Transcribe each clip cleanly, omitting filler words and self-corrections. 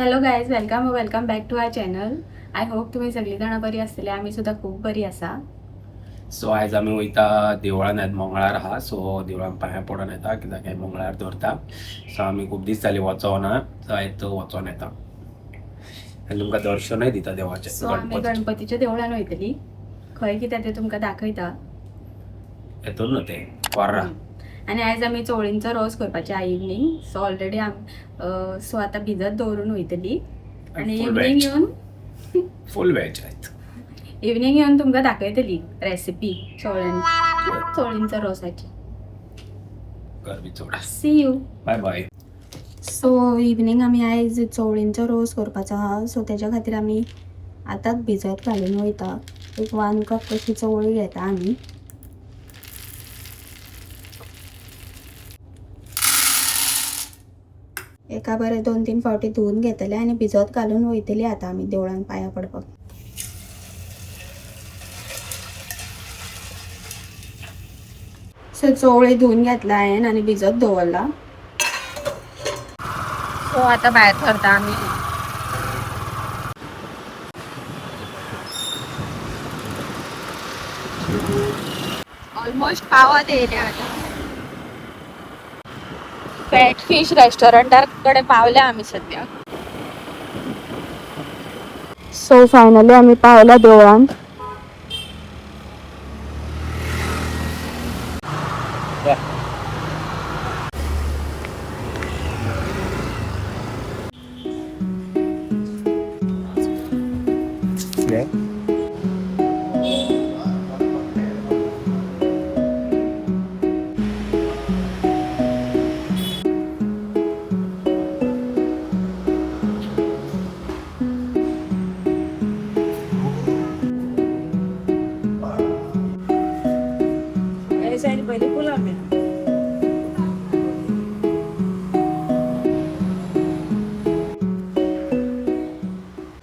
Hello guys, welcome welcome back to our channel. I hope तुम्ही सगळी जाणां बरी आसतली. आमी सुद्दां खूब बरी आसा. सो आयज आमी वयता देवळान. आयज मंगळार आहा, सो देवळान पांया पडोन येता कित्याक हे मंगळार दवरता. सो आमी खूब दीस जाले वचोना, सो आयज वचोन येता आनी तुमकां दर्शनूय दिता देवाचें. सो आमी गणपतीचें. गणपतीच्या देवळान वयतली. खंय कितें तें तुमकां दाखयता. हेतून न्हू तें कोर्रा. आनी आयज आमी चवळींचो रोस करपाचे आहा इवनींग. सो ऑलरेडी सो आतां भिजत दवरून वयतली आनी फूल इवनींग वेज. येवन फूल वेज आयज. इवनींग येवन तुमकां दाखयतली रेसिपी चवळींचो रोसाची. गरमी चड आसा. See you. Bye bye. So evening आमी आयज चवळींचो रोस करपाचो आहा. सो तेज्या खातीर आमी आतांच भिजत घालून वयता. एक 1 कप कशी चवळी घेता आमी. एका बरें 2-3 फावटी धुवन घेतले आनी भिजत घालून वयतली आतां आमी देवळान पांया पडपाक. सो चवळी धुवन घेतला हांवें आनी भिजत दवरला. सो आतां भायर सरता आमी. ऑलमोस्ट पावत येयले आतां. फॅट फिश रेस्टॉरंटा कडेन पावल्या आमी सद्या. सो फायनली आमी पावल्या देवळान.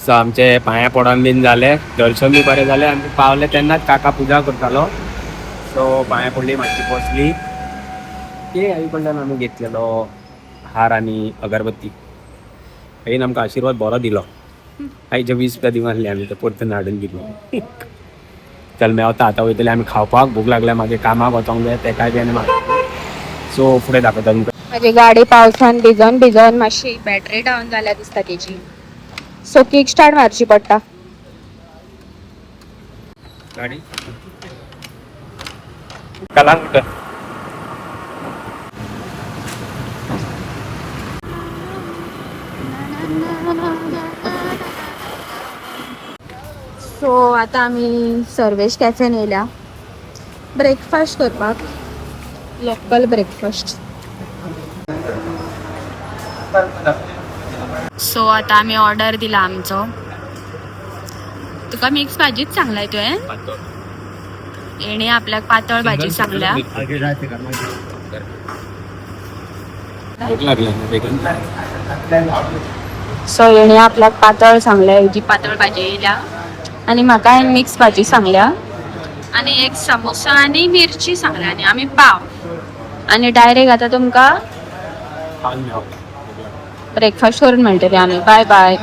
सो आमचे पांया पडोन बीन जाले, दर्शन बी बरें जालें. आमी पावले तेन्नाच काका पुजा करतालो. सो पांया पडली, मातशी बसली. ते आई कडल्यान आमी घेतलेलो हार आनी अगरबत्ती. आईन आमकां आशिर्वाद बरो दिलो. आईचे 20 रुपया दिवंक आसले आमी, ते परतून हाडून दिलो. चल मेवता आतां वयतले आमी खावपाक, भूक लागल्या. मागीर कामाक वचोंक जाय तेकाय बी. आनी म्हाका सो फुडें दाखयता तुमकां. माझी गाडी पावसान भिजोन भिजोन मातशी बॅटरी डावन जाल्या दिसता तेजी. सो किक स्टार्ट मारची पडटा. गाडी कलांगुट. सो आतां आमी सर्वेश कॅफेन येयल्या ब्रेकफास्ट करपाक, लोकल ब्रेकफास्ट. सो आतां आमी ऑर्डर दिला आमचो. तुका मिक्स भाजीच सांगलाय तुवें? हेणे आपल्याक पातळ भाजी सांगल्या. भूक लागल्या बेगीन. सो हेणे आपल्याक पातळ सांगल्या, हेजी पातळ भाजी येयल्या आनी म्हाका हांवें मिक्स भाजी सांगल्या आनी एक समोसा आनी मिरची सांगल्या आनी आमी पाव. आनी डायरेक्ट आतां तुमकां खावन मेवता. ब्रेकफास्ट करून मेळटले आमी. बाय बाय.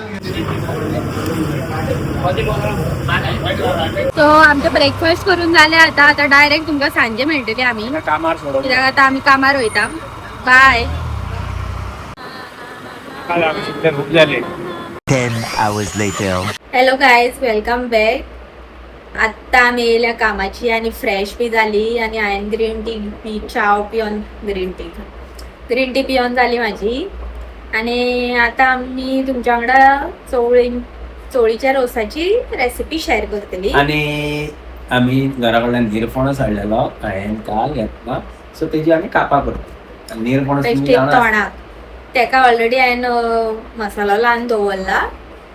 सो आमचें ब्रेकफास्ट करून जालें आतां. आतां डायरेक्ट तुमकां सांजे मेळटली आमी, कामार सोडून कित्याक आतां आमी कामार वयता. बाय. खूब जाले. 10 hours later. Hello guys, welcome back. आत्ता आमी येयल्या कामाची आनी फ्रेश बी जाली आनी हांवें ग्रीन टी पी चाव पिवन ग्रीन टी पिवन जाली म्हाजी. आनी आतां आमी तुमच्या वांगडा चवळीच्या रोसाची रेसिपी शेअर करतली. आनी आमी घरा कडल्यान निरफणस हाडलेलो हांवें काल येतना. सो तेजी आमी कापां करता. निरफणस तुमी बेश्टी जाणा. तोणाक तेका ऑलरेडी हांवें मसालो लावन दवरला.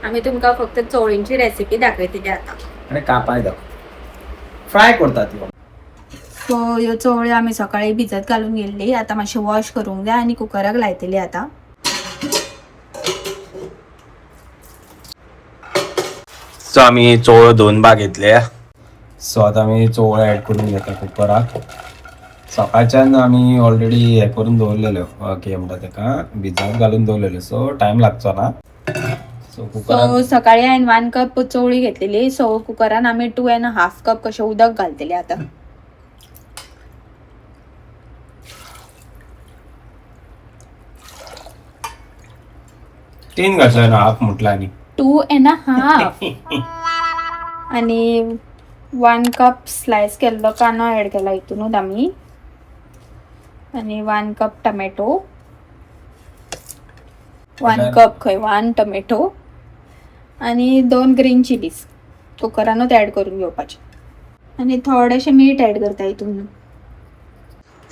आमी तुमकां फक्त चवळींची रेसिपी दाखयतली आतां. आनी कापांय दाखय, फ्राय करता ती. सो ह्यो चवळ्यो आमी सकाळी भिजत घालून गेल्ली. आतां मातशें वॉश करूंक जाय आनी कुकराक लायतली आतां. सो आमी चवळ्यो धुवन बा घेतले. सो आतां आमी चवळ्यो ऍड करून घेता कुकराक. सकाळच्यान आमी ऑलरेडी हे करून दवरलेल्यो, कितें म्हणटा तेका, भिजत घालून दवरलेल्यो. सो टायम लागचो ना. सो सकाळी हांवें 1 कप चवळी घेतलेली. सो कुकरान आमी 2.5 कप कशें उदक घालतले आतां. तीन घातलं ना हाफ म्हटलं आणि 2.5 आणि 1 कप स्लायस केल्लो कांदो ऍड केला हितूनूच आमी. आणि 1 कप टमॅटो, 1 कप खंय 1 टमॅटो आणि 2 ग्रीन चिलीज कुकरानूच ऍड करून घेवपाचे. आनी थोडेशें मीठ ऍड करता हितून.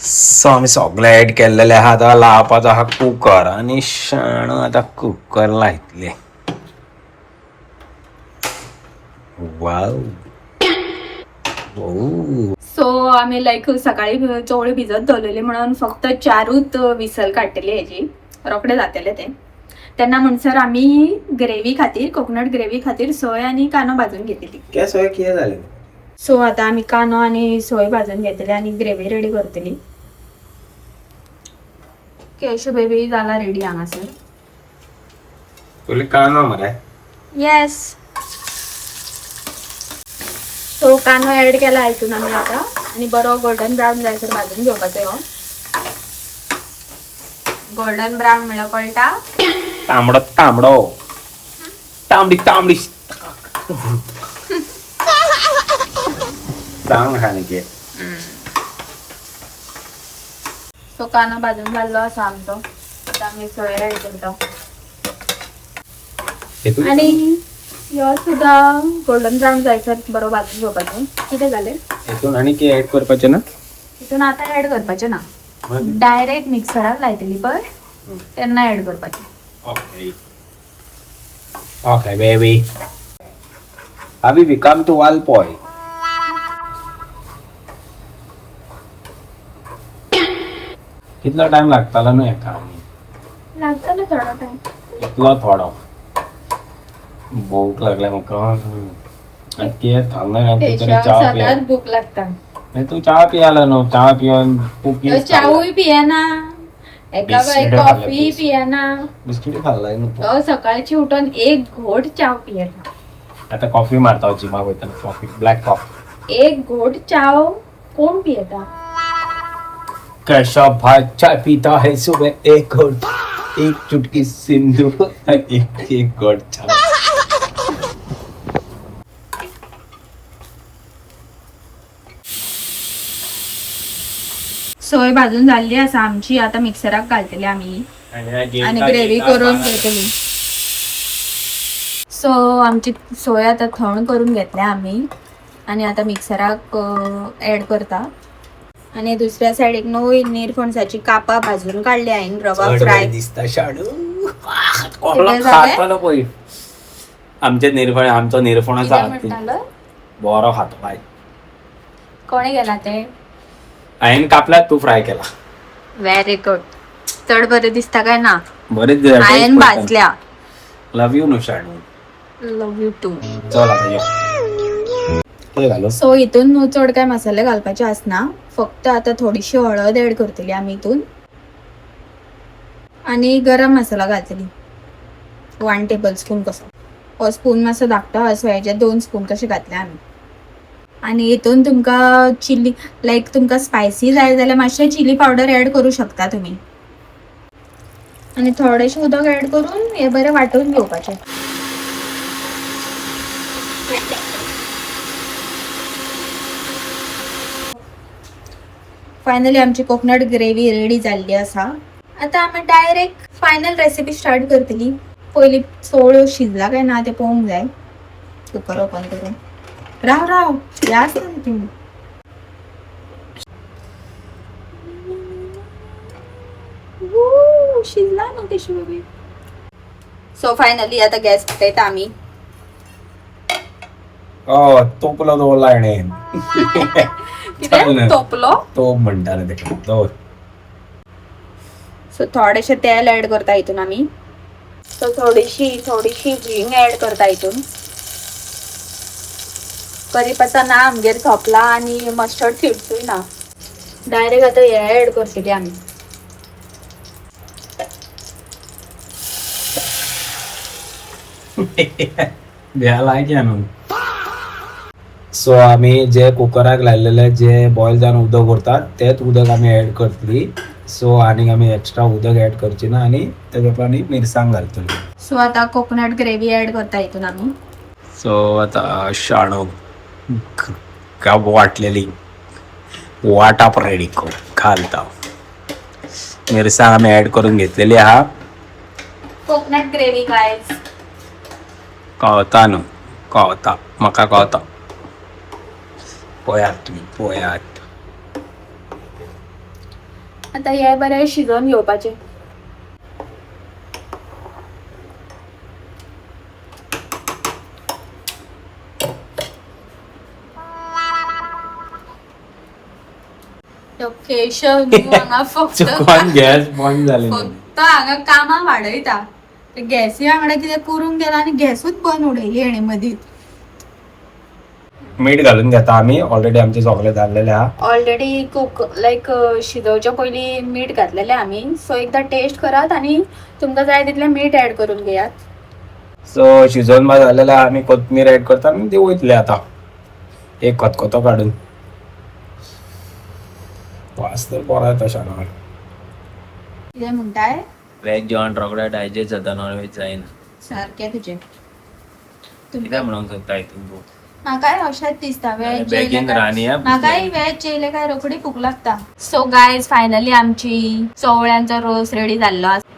सो आमी सगळें ऍड केल्लेलें आहा. आतां लावपाचो आहा कुकर आनी शाणू आतां कुकर लायतले. वाव. सो आमी लायक सकाळी चवळी भिजत दवरलेली म्हणून फक्त 4च विसल काडटली हेजी, रोखडे जातले ते. तेन्ना म्हणसर आमी ग्रेवी खातीर, कोकोनट ग्रेवी खातीर सोय आनी कांदो भाजून घेतली. काय सोय कितें जालें? सो आतां आमी कांदो आनी सोय भाजून घेतली आनी ग्रेवी रेडी करतली. केशू बेबी जाला रेडी हांगासर. पयलीं कांदो मरे. येस. सो कांदो ऍड केला हितून आमी आतां आनी बरो गोल्डन ब्रावन जायसर भाजून घेवपाचो. हो गोल्डन ब्रावन म्हणल्यार कळटा तांबडो तांबडो तांबडी तांबडी चांग आहा न्ही. सो कांदो भाजून जाल्लो आसा आमचो. आतां आमी सोय ऍड करता आनी ह्यो सुद्दां गोल्डन ब्रावन जायसर बरो भाजून घेवपाचो. कितें जालें हितून आनी कितें ऍड करपाचें ना? हितून आतां ऍड करपाचें ना, डायरेक्ट मिक्सराक लायतली पळय तेन्ना ऍड करपाचें. Okay okay baby. Habibi come to Valpoi. कितलो टायम लागतालो न्हू हेका? लागतलो थोडो टायम. इतलो थोडो. भूक लागल्या म्हाका. आनी कितें थारलें तूं तरी च्या पिया. सदांच भूक लागता. तूं च्या पियालो न्हू? च्या पिवन तूं च्यावूय पियेना, एका कॉफी पियेना, बिस्किटी खाल्लाय न्हू? तो सकाळची उठून एक घोट च्याव पियेता. आतां कॉफी मारता जिमाक वयतना. Coffee, black coffee. एक घोट च्याव कोण पियेता? कैसा भाई चाय पीता है सुबह एक घोट, एक चुटकी सिंधु, एक एक घोट चाय. सोय भाजून जाल्ली आसा आमची. आतां मिक्सराक घालतले आमी आनी ग्रेवी करून घेतली. सो आमची सोय आतां थंड करून घेतल्या आमी आनी आतां मिक्सराक ऍड करता. आनी दुसऱ्या सायडीक न्हू निरफणसाची कापां भाजून काडली हांवें, रवा फ्राय. दिसता शाणू खातलो पळय. आमचे निरफण, आमचो निरफणाचो बरो खातो बाय. कोणे केला ते? हांवें कापला, तूं फ्राय केला. Very good. चड बरें दिसता काय ना? बरें हांवें भाजल्या. लव you न्हू शाणू. Love you to. चल आतां यो. सो हितून न्हू चड काय मसाले घालपाचे आसना, फक्त आतां थोडीशी हळद ऍड करतली आमी हितून आनी गरम मसाला घालतली 1 टेबल स्पून कसो. हो स्पून मातसो धाकटो आसा, सो हेजे 2 स्पून कशे घातले आमी. आनी हितून तुमकां चिली लायक तुमकां स्पायसी जाय जाल्यार मातशें चिली पावडर ऍड करूं शकता तुमी. आनी थोडेशें उदक ऍड करून हे बरें वांटून घेवपाचें. फायनली आमची कोकोनट ग्रेवी रेडी जाल्ली आसा. आतां आमी डायरेक्ट फायनल रेसिपी स्टार्ट करतली. पयलीं चवळ्यो शिजला काय ना तें पळोवंक जाय. कुकर ओपन करून राव राव हे आसता तितून. शिजला न्हू तेशी बेबी. सो फायनली आतां गॅस पेटयता आमी. तोपलो दवरला हेणें. कितें तोपलो? तोप म्हणटाले तेका. दवर. सो थोडेशें तेल ऍड करता हितून आमी. सो थोडीशी थोडीशी हिंग ऍड करता हितून. करीपत्ता ना आमगेर सोंपला आनी मस्टर्ड सीड्सूय ना. डायरेक्ट आतां हे ऍड करतली आमी. द्या लायक न्हू. सो आमी जे कुकराक लायलेले जे बॉयल जावन उदक उरतात तेच उदक आमी ऍड करतली. सो आनीक आमी एक्स्ट्रा उदक ऍड करची ना आनी तेजे उपरांत मिरसांग घालतली. सो आता कोकोनट ग्रेव्ही ऍड करता हितून आमी. सो आता शाणो काब वाटलेली वाटाप रेडी घालता. मिरसांग आमी ऍड करून घेतलेली आहा. Coconut gravy guys. कळता न्हू, कळता म्हाका कळता. पळयात तुमी पळयात. आता हे बरें शिजोवन घेवपाचें. तो केशव न्हू हांगा फक्त चुकोन गॅस बंद जाले. फक्त हांगा कामां वाडयता. गॅसी वांगडा कितें करूंक गेला आनी गॅसूच बंद उडयली हेणे मदींच. मीठ घालून घेता आमी. ऑलरेडी आमचे सगळे जाल्लेले आहा. ऑलरेडी कुक लायक शिजोवच्या पयलीं मीठ घातलेलें आमी. सो एकदां टेस्ट करात आनी तुमकां जाय तितलें मीठ ऍड करून घेयात. सो शिजोवन बा जालेले आहा. आमी कोथमीर ऍड करता आनी ती वयतले आतां एक खतखतो काडून. वास तर बरो येता शाणो. कितें म्हणटाय? वेज जेवण रोखडें डायजेस्ट जाता, नॉन वेज जायना. सारकें तुजें. कितें म्हणूंक सोदता हितून तूं? म्हाकाय अशेंच दिसता वेज बेगीन जेयलें काय रांदया. म्हाकाय वेज जेयलें काय रोखडी भूक लागता. सो गायज फायनली आमची चवळ्यांचो रोस रेडी जाल्लो आसा.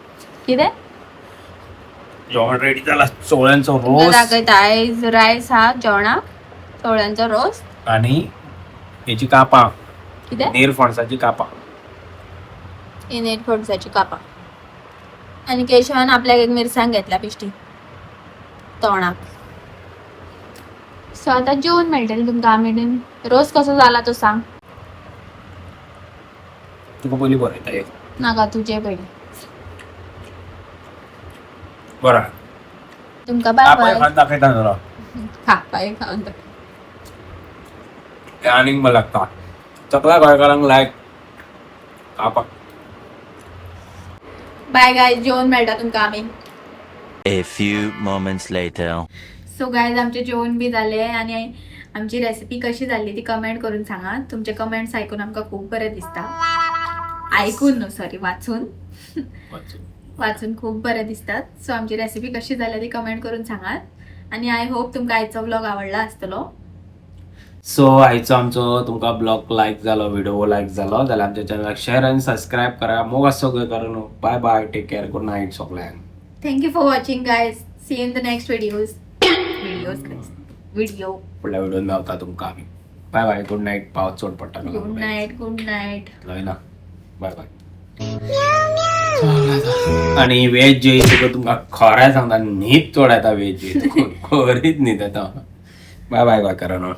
कितें? जेवण रेडी जाला, चवळ्यांचो तुमकां रोस. दाखयता आयज रायस हा जेवणाक चवळ्यांचो रोस. आणि हेची कापां. कितें? नीर फणसाची कापां. ही फणसाची कापां. आनी केशवान आपल्याक एक मिरसांग घेतल्या पिश्टी तोंडाक. सो आतां जेवन मेळटलें तुमकां आमी. रोस कसो जाला तो सांग. तुका पयलीं बरयता एक. नाका, तुजे पयलीं. बरं. तुमकां बाय कापाय बाय. खावन दाखयता जरा. कापाय खावन दाखय. ते आनीक बरें लागता. सगळ्या गोंयकारांक लायक कापां. बाय गायज, जेवन मेळटा तुमकां आमी. A few moments later. So guys आमचे जेवण बी जाले आनी आमची रेसिपी कशी जाल्ली ती कमेंट करून सांगा. तुमचे कमेंट्स आयकून आमकां खूब बरें दिसता. आयकून न्हू, सॉरी, वाचून. वाचून खूब बरें दिसतात. सो आमची रेसिपी कशी जाल्या ती कमेंट करून सांगात आनी I hope तुमकां आयचो व्लॉग आवडला आसतलो. सो आयचो आमचो तुमकां ब्लॉग लायक जालो, व्हिडिओ लायक जालो जाल्यार आमच्या चॅनलाक शेअर आनी सबस्क्रायब करा. मोग आसचो गोंयकारांनो. Bye bye, take care, good night सगळ्यांक. Thank you for watching guys. See in the next videos video. फुडल्या व्हिडिओन मेवता तुमकां आमी. Bye bye, good night. पावस चड पडटा. Good night, good night. ना, बाय बाय. आणि वेज जेय तुका तुमकां खरें सांगता, न्हीद चड येता वेज जेय, खरीच न्हीद येता. बाय बाय गोंयकारांनो.